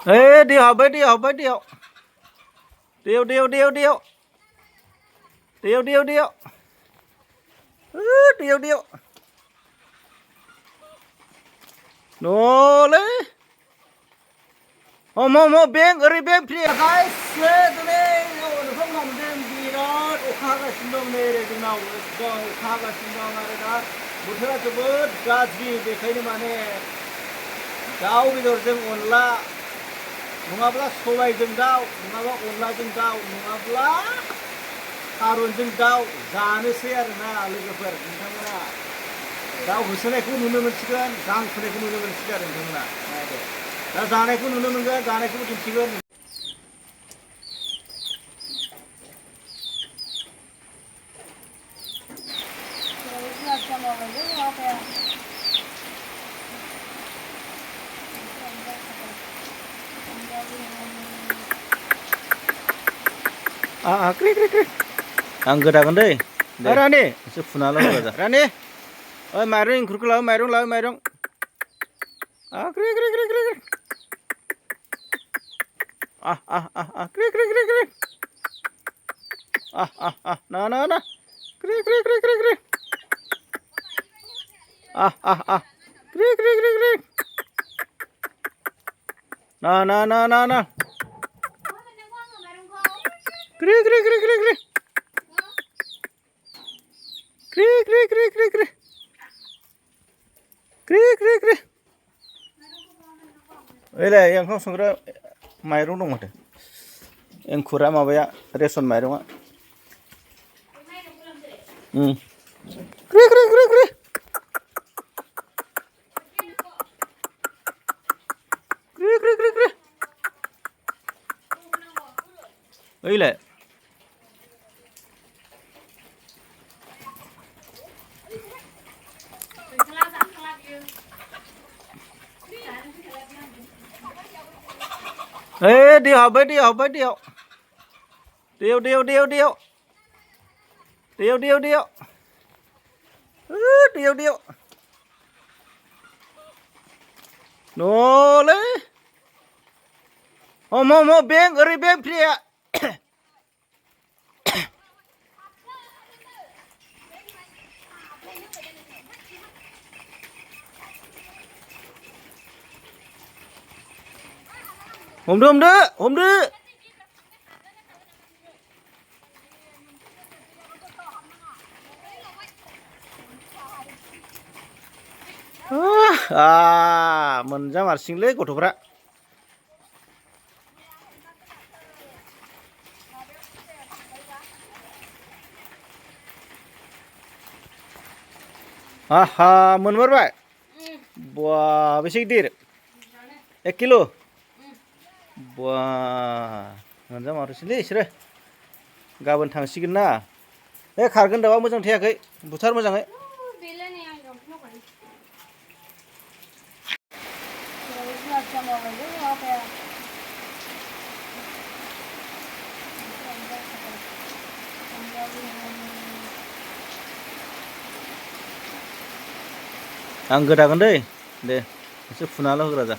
Ê, điều học với điều học với điều điều điều điều điều điều điều điều điều điều nó lấy mô beng ơi beng pria guys tụi này không làm gì gì đó khá là sinh động này để chúng nào khá là sinh động này đó một thứ cho bớt gas gì để thấy mà nè đau bây giờ dừng ổn la nungabla sowai jeng daw nungabla onla jeng daw nungabla tarun jeng daw जानोसै आरोना लोगोफोर नोंथांमोना दाउ होसोनायखौ नुनो मोनसिगोन गांसोनायखौ नुनो मोनसिगोन नोंथांमोना नायदो दा जानायखौ नुनो मोनगोन जानायखौबो दिन्थिगोन krik krik krik ang godagon deh Rani se funala hoja Rani oi mairong ingkurku law mairong krik krik krik krik krik krik krik krik na krik krik krik krik krik krik krik krik krik na krik krik krik krik krik krik krik krik krik krik krik krik krik ओइलाय ओंखाम संग्रा माइरं दं माथो एंखुरा माबाया ration माइरंआ क्रि क्रि क्रि क्रि क्रि क्रि क्रि क्रि ओइलाय Ê, điều học với điều điều nó lấy mô beng ơi beng pria hôm đưa मोनजामारसिगोनलै गथ'फ्रा मोनमारबाय बा बेसे गिदिर 1 किल' बा मोनजामारसिगोनलै बिसोरो गाबोन थांसिगोन ना खारगोन दाउआ मोजां थायाखै बुथार मोजाङै आं गोदागोन दे एसे फुनाल' होग्रा जा